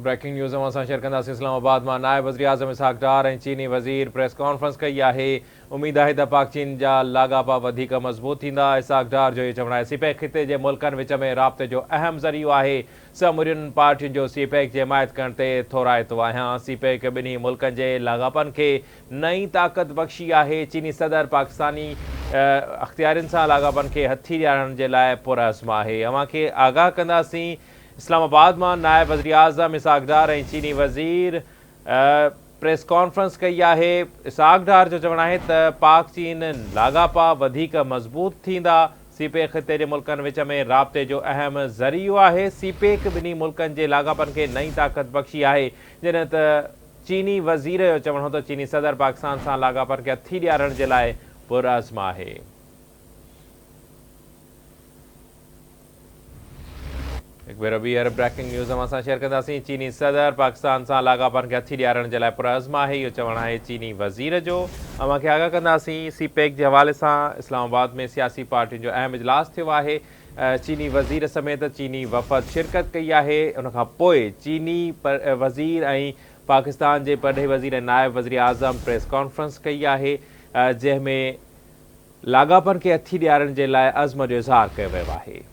Breaking news اوهان سان share ڪنداسين اسلام آباد مان نائب وزيراعظم اسحاق ڊار ۽ چيني وزير پريس ڪانفرنس ڪئي آهي اميد آهي ته پاڪ چين جا لاڳاپا وڌيڪ مضبوط ٿيندا اسحاق ڊار جو اهو چوڻ آهي سي پيڪ خطي جي ملڪن وچ ۾ رابطي جو اهم ذريعو آهي سمورين پارٽين جو سي پيڪ جي حمايت ڪرڻ تي ٿورائتو آهيان سي پيڪ ٻنهي ملڪن جي لاڳاپن کي نئين طاقت بخشي آهي چيني صدر پاڪستاني اختيارين سان لاڳاپن کي هٿي ڏيارڻ جي لاء پرعزم آهي اوهان کي آگاهه ڪنداسين اسلام آباد مان نائب وزيراعظم اسحاق ڊار ۽ چيني وزير پريس ڪانفرنس ڪئي آهي. اسحاق ڊار جو چوڻ آهي ته پاڪ چين لاڳاپا وڌيڪ مضبوط ٿيندا، سي پيڪ خطي جي ملڪن وچ ۾ رابطي جو اهم ذريعو آهي، سي پيڪ ٻنهي ملڪن جي لاڳاپن کي نئين طاقت بخشي آهي، جڏهن ته چيني وزير جو چوڻ هو ته چيني صدر پاڪستان سان لاڳاپن کي هٿي ڏيارڻ جي لاء پرعزم آهي. هڪ ڀيرو ٻيهر بريڪنگ نيوز اوهان سان شيئر ڪنداسين چيني صدر پاڪستان سان لاڳاپن کي هٿي ڏيارڻ جي لاء پرعزم آهي اهو چوڻ آهي چيني وزير جو اوهان کي آگاهه ڪنداسين سي پيڪ جي حوالي سان اسلام آباد ۾ سياسي پارٽين جو اهم اجلاس ٿيو آهي چيني وزير سميت چيني وفد شرڪت ڪئي آهي ان کان پوء چيني وزير ۽ پاڪستان جي پرڏيهي وزير ۽ نائب وزيراعظم پريس ڪانفرنس ڪئي آهي جنهن ۾ لاڳاپن کي هٿي ڏيارڻ جي لاء عزم جو اظهار ڪيو ويو آهي.